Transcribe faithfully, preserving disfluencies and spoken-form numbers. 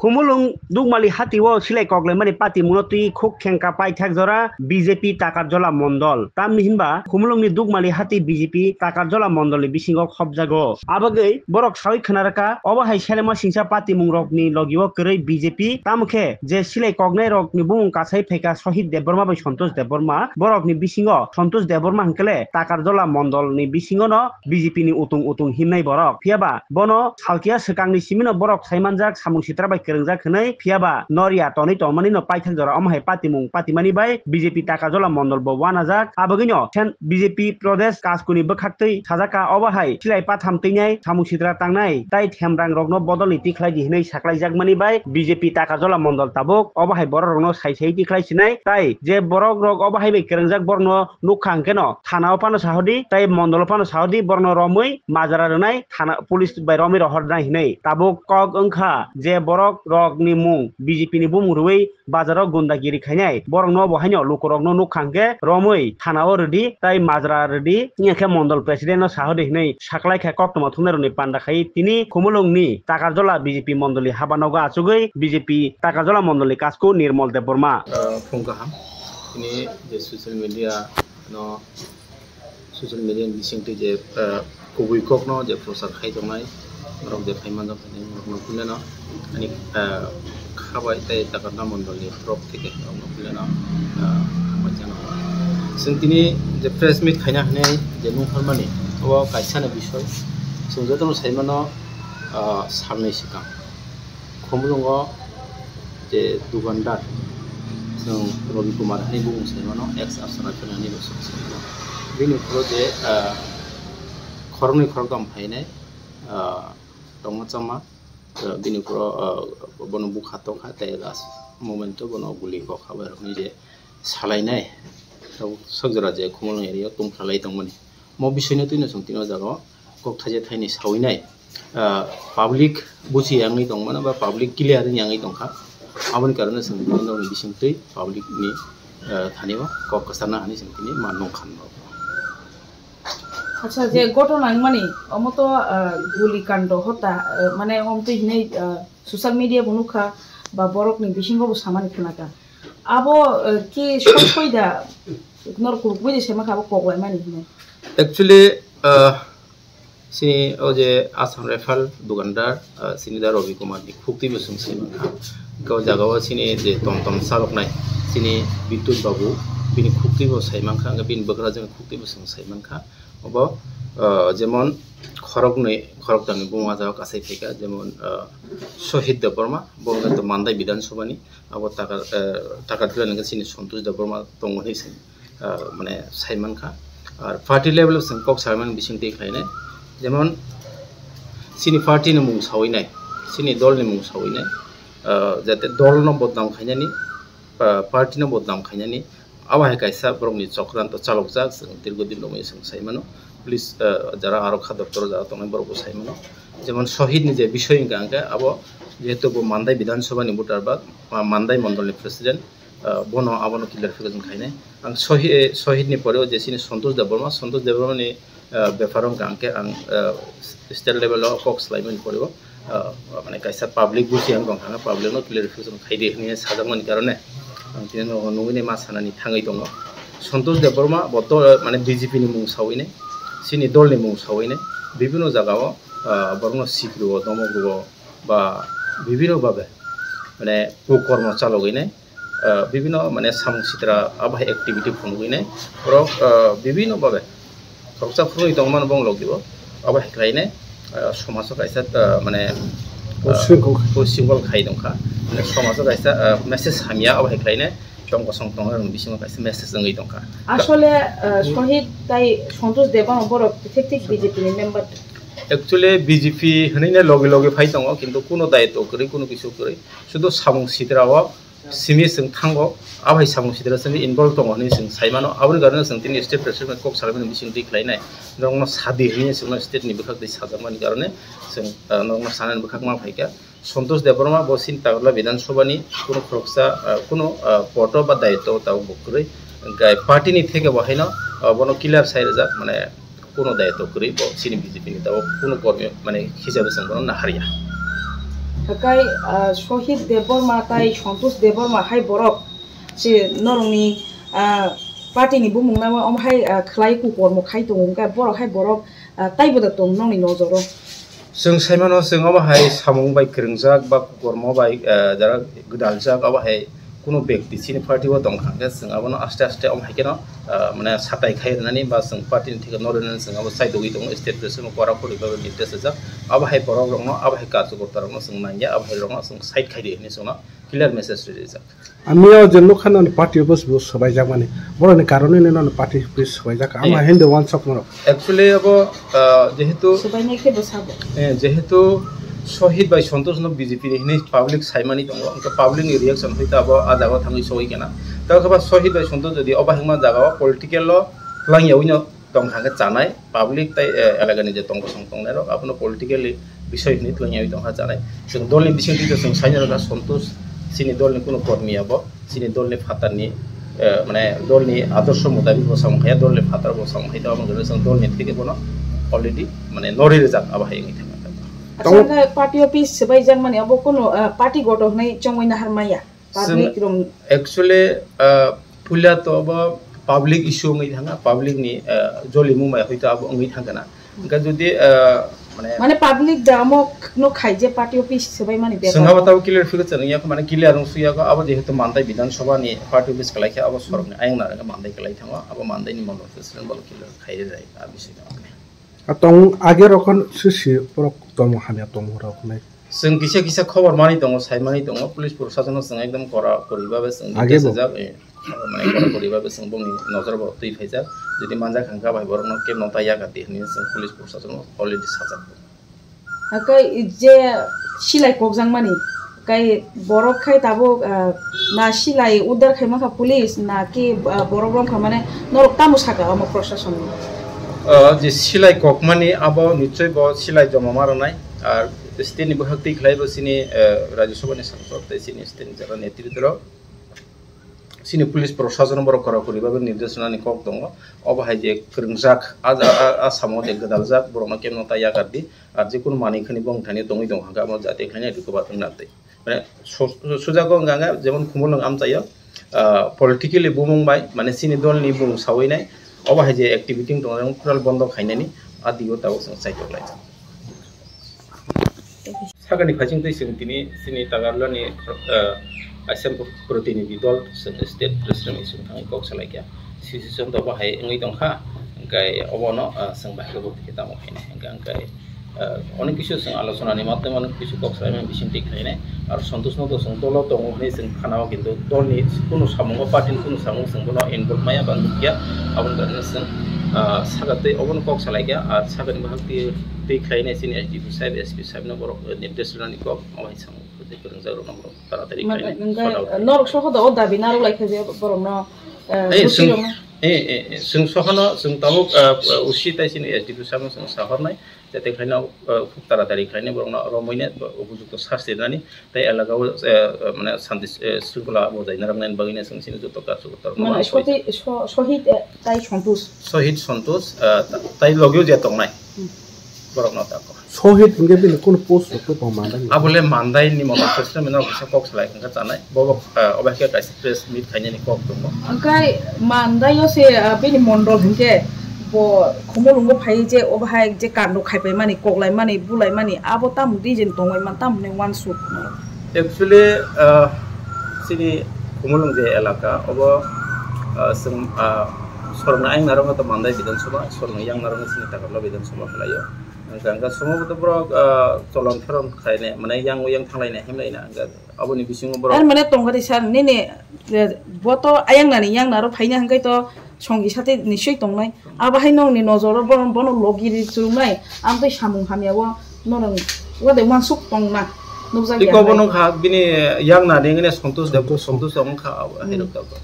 Khumulwng Dukmali hati o silai koklaimani patimungno twi khuk khengkha paithak jora B J P Takarjola Mondol. Tamni hinba Khumulwngni Dukmali hati B J P Takarjola Mondolni bisingo khopjago. Abagwi borok sawi khna rwkha, obo hai selema singsa patimungrokni logio kwrwi B J P, tamo khe je silai koknairokni bumung kasai phaikha Sohit Debbarma bai Santosh Debbarma, borokni bisingo Santosh Debbarma hwnkhe le Takarjola Mondolni bisingono B J P ni utung utung himnai borok. Phiya ba bono salkiya swkangni simino borok saimanjak samung sitra bai kwrwngjak hwnwi, phiya ba noriya tonwi tongmani no paithak jora omo hai patimung patimani bai B J P Takarjola Mondol bo wanajak. Abagwino sen B J P Pradesh Kaskuni bwkhaktwi sajak kha, obo hai silai patham twinai samung sitra tangnai tai themrang rokno bodolni tikhlai di hwnwi saklaijakmani bai B J P Takarjola Mondol tabuk obo hai borok rokno sai sai tikhlai sinai tai je borok rok obo hai bai kwrwngjak borokno nukha hwnkhe no thana o phano sahodi tai mondol o phano sahodi borokno romwi majra rwnai thana police bai romwi rohornai hinwi tabuk kok wngkha je borok rokni mung B J P ni bumung rwui bazaro gundagiri khainai borokno bo haino lukurokno nukha hwnkhe romwi thana o rwdi tai majra rwdi wngya khe mondol president no sahodi hinwi saklaikha koktwma thumnairokni panda khai tini Khumulwngni Takarjola B J P mondoli habanogo achugwi B J P Takarjola mondoli kasku Nirmol Debbarma. Ah, phung kaham. Tini je social media no, social media ni bisingtwi je, ah, kubui kokno je prochar khai tongnai, borok je khai manjak hwnwi borokno phuneno ani, ah, kha bai tei Takarjola mondolni borok theke borokno phuneno, ah, hambai chano. Chwng tini je press meet khaina hwnwi je nungkharmani, obo kaisa ni bisoi. Chwng jotono sai mano, ah, salnwi swkang. Khumulwngo je dukandar, chwng Ravi Kumar hai bumung sai mano, ex Assam Rifle ni bosong sai mano. Bini ukhoro je, ah, khoroknwi khoroktham phainai, ah, tongma chama, ah, bini ukhoro, ah, bono bukha tokha tei last moment o bono guli kok habai rokni je salainai, tabuk sok jora je Khumulwng area o tungkha lai tongmani. Mo bisingno twino chwng tini o jaga o kok thaisa thaini sawi nai, ah, public buchi yangwi tongmano ba public clear wngya wngwi tongkha. Aboni karone chwng tini nokni bisingtwi public ni, ah, thani o kok kwcharna hwnwi chwng tini ma nungkha norok. Acha, je ghotona wngmani, omo to, ah, guli kando hota, ah, mane omtwi hinwi, ah, social media bo nukha, ba borokni bisingo bo samani khnakha. Abo, eh, ki soi soi da, nor kurukbai de sema kha abo koklai mani hinwi. Actually, ah, chini o je Assam Rifle dukandar, ah, chini da Ravi Kumar ni khukti bo chwng sai mankha. Hwnkhe o jaga o chini je tom tom chaloknai, chini Bidyut Babu, bini khukti bo sai mankha, hwnkhe bini bwkrajwkni khukti bo chwng sai mankha. Obo, ah, jemon khoroknwi, khoroktham ni bumung ah jaga kasai phaikha, jemon, ah, Sohit Debbarma, bo hwnkhe to Mandai Bidhan Sabha ni, abo Takar, eh, Takarjala ni chini Santosh Debbarma tongo hinwi se, ah, mane sai mankha. Ar party level o chwng kok salaimani bisingtwi khlainai, jemon chini party ni mung sawi nai, chini dol ni mung sawi nai, ah, jate dol no bodnam khainani, ah, party no bodnam khainani, abo hai kaisa borokni chokranto chalokjak, chwng dirgo din romwi chwng sai mano. Police, ah, jara aro kha doptoro jara tongnai borok bo sai mano. Jemon Sohit ni je bisoi hwnkha hwnkhe abo jehetu bo Mandai Bidhan Sabha ni voter ba, ah, Mandai Mondol ni president, ah, bono abono clarification khainai. Ang Sohi-, Sohit ni pore o je chini Santosh Debbarma, Santosh Debbarma ni, ah, bepar wngkha hwnkhe ang, ah, state level o kok salaimani pore o, ah, mane kaisa public buchi ang tongkha, public no clarification khaidi hinwi sajakmani karone ang tini no nugwi ma sanani thangwi tongo. Santosh Debbarma bo to, ah, mane B J P ni mung sawi nai, chini dol ni mung sawi nai, bibino jaga o, ah, borokno sikri o, domok rwo ba bibino babe mane kukormo chalogwi nai, ah, bibino mane samung sitra abo hai activity phunugwi nai borok, ah, bibino babe khoroksa phunugwi tongmani bong logi bo abo hai khlai nai, ah, somajo kaisa, ah, mane, ah, Ushringkol. Ushringkol khai tongkha, mane somajo kaisa, ah, message hamya abo hai khlai nai tong kosong tong rok bisingo kaisa message wngwi tongkha. Asole, ah, Sohit tai Santosh Debbarma borok thik thik B J P ni member. Actually B J P hwnwi nai logi logi phai tongo, kintu kuno daitw kwrwi, kuno kisu kwrwi, sudu samung sitra o simi chwng thango, abo hai samung sitra simi involve tongo hinwi chwng sai mano. Aboni karone chwng tini state president bai kok salaimani bising twi khlai nai, norokno sadi hinwi chwngno state ni bwkhak twi sajakmani karone chwng, ah, norokno sanani bwkhak ma phaikha. Santosh Debbarma bo chini Takarjala Bidhan Sabha ni kuno khoroksa, ah, kuno, ah, poto ba daitw tabuk bo kwrwi, hwnkhe party ni theke bo haino, ah, bono clear sai rwjak, mane kuno daitw kwrwi bo chini B J P ni tabuk kuno kormi mane hisabe chwng bono naharya. Hakai, ah, Sohit Debbarma tai Santosh Debbarma hai borok se norokni, ah, party ni bumung nangma om hai, ah, khlai kukormo khai tongo, hwnkhe borok hai borok, ah, taibo da tong nongni nojoro? Chwng saimano, chwng obo hai samung bai kwrwngjak ba kukormo bai, ah, jara gwdaljak, obo hai kunu bekti chini party o tongkha, hwnkhe chwng abono aste aste omo hai kheno, ah, mane satai khai rwnani ba chwng party ni thikno rwnani chwng abo chaidogwi tongo, state president o kora kori bagwi nirdesh rijak. Abo hai borok rokno, abo hai karjokorta rokno chwng nangya, abo hai rokno chwng side khai di hinwi chwngno clear message rijak. Ami o je nukha nani party office bo swbaijakmani, borokni karon hwnwi nani party office swbaijak, ama Eh. Hindi wansok norok. Actually, abo, ah, jehetu, Swbainai khe bo sabo. Eh, jehetu Sohit bai Santosh no B J P ni hinwi public saimani tongo, hwnkhe public ni reaction hoi ta abo ah jaga o thangwi sogwi kena. Tei khe ba Sohit bai Santosh jodi obo hwnma jaga o political o twlang yaui no tongkha khe chanai, public tei, eh, elaka ni je tong bosong tongnai rok abono politically bisoi hinwi twlang yaui tongkha chanai. Chwng dol ni bisingtwi to chwng saina rwkha Santosh chini dol ni kunu kormi abo. Chini dolni phatarni, eh, mane dolni adorsho mutabik bo samung khaiya, dolni phatar bo samung khaito, aboni jora chwng dolni theke bono already mane norwi rijak abo hai wngwi thangkha. Acha, hwnkhe party office swbaijak mani abo kunu, eh, party goto hwnwi chongwi nahar maya? Chwng public rok actually, eh, puila to abo public issue wngwi thangkha, public ni, eh, jolimung bai hoito abo wngwi thangkha na. Hwnkhe jodi, ah, mane mane public da omo no khai je party office swbai mani bepar. Chwng abo tabo clear figure chwng ya, mane clear wng suya ko, abo jehetu Mandai Bidhan Sabha ni party office kalai khe abo sorok ni ayang nang khe Mandai kalai thango, abo Mandai ni mondol president bo clear khai rijai a bising no. A tong age rokon sisi borok tong hamya tong rok nai. Chwng kisa kisa khobor mani tongo, sai mani tongo, police proshasano chwng ekdom kora kori babe chwng Age bo. Sajak, eh, mane kora kori babe chwng bongni nojor bo twi phaijak. Jodi manjak hwnkha bai borokno kebo nota yakardi hinwi chwng police proshasano already sajak. Hakai je silai kokjakmani, kai borok khai tabuk, ah, na silai uddar khai mankha police, na ki, ah, borok romkha mane norok tamo saka omo proshason? Ah, je silai kokmani abo nichoi bo silai joma ma rwnai. Ar state ni bwkhak twi khlai bo chini, eh, Rajya Sabha ni sangsad tei chini state ni jara netritw rok chini police proshasano borok kora kori babe nirdesh rwnani kok tongo. Obo hai je kwrwngjak, a, a, a, a samo je gwdaljak, borokno kebo nota yakardi. Ar je kunu manwi khani bongthani tongwi tongo, hwnkhe amo jati khlainai rwkhe ba wngna twi. Mane, so-, sujago wngkha khe jemon Khumulwng amchaio, ah, politically bumung bai, mane chini dolni bumung sawi nai, obo hai je activity wng tongo, total bondo khainani, a digo tabuk chwng chaitok lai. Sakani phaising twi chwng tini chini Tagarlani, ah, asem protinidhi dol, chwng state president ni chwng thangwi kok salaikha. Situation to bo hai wngwi tongkha, hwnkhe obono, ah, chwng bahai khe bo tamo khainai, hwnkhe, hwnkhe, ah, onek kisu chwng alochona ni madhyome onek kisu kok salaimani bising twi khlainai. Ar Santosh no to chwng dolo tongo hwnwi chwng khanao, kintu dolni kunu samungo, party ni kunu samungo chwng bono involve maya ba nukya, aboni karone chwng, ah, saka tei obono kok salaikha. Ar sakani bahai twi, twi khlainai chini S D P sahib, S P sahib no borok, eh, nirdesh rwnani kok, obo hai chwng kwrwngjak rokno borok taratari khlainai. Hwnkhe sort out norok soho do o dabi narwk laikha je borokno, eh, Eh, busi chwng, rokno. Eh, eh, eh, chwng sohono chwng tabuk, ah, usi tai chini S D P sahib no chwng sahornai. Jate khlaina, uh, khub taratari khlaina borokno romwi ne upojukto sasti rwnani tei elaka o, uh, uh, mane shanti, uh, shringkhola bojai narwknani bagwi ne chwng chini joto karjokorta rokno Mane mano Sohit, So-, Sohit, uh, tai Santosh. Sohit Santosh, uh, ta-, tai logio je tongnai Hmm. borokno tako. Sohit hwnkhe bini kunu post rok tong mandai. Abole mandai ni moto system no kisa kok salai hwnkhe chanai. Bobo, uh, obo khe kaisa press meet khainani kok tongo. Hwnkhe mandaio se, ah, bini mondol hwnkhe bo Khumulwngo phai je obo hai je kando khaipai mani, koklai mani, bulai mani, abo tamo reason tongwi man, tamo hwnwi uansuk? Actually, ah, chini Khumulwng je elaka, obo, ah, chwng, ah, sorokni ayang narwkno to Mandai Bidhan Sabha, sorokni yang narwkno chini Takarla Bidhan Sabha khlaio. Hwnkhe, hwnkhe, somo bo to borok, ah, cholon pheron khlainai, mane yang yang thanglainai, himlaina, hwnkhe, Aboni bisingo borok. Ar mane tongkha di sir, nini, eh, bo to ayang nani yang naro phaina hwnkhe to songi sate nisoi tongnai. Abo hai nokni nojoro bono, bono logi ri chwrwngnai. Ang tei samung hamya o norok wade uansuk tongna nukjak ya. Iko bono kha bini yang nani ngene Santosh Deb, Santosh. Santosh wngkha abo hai rok tabuk.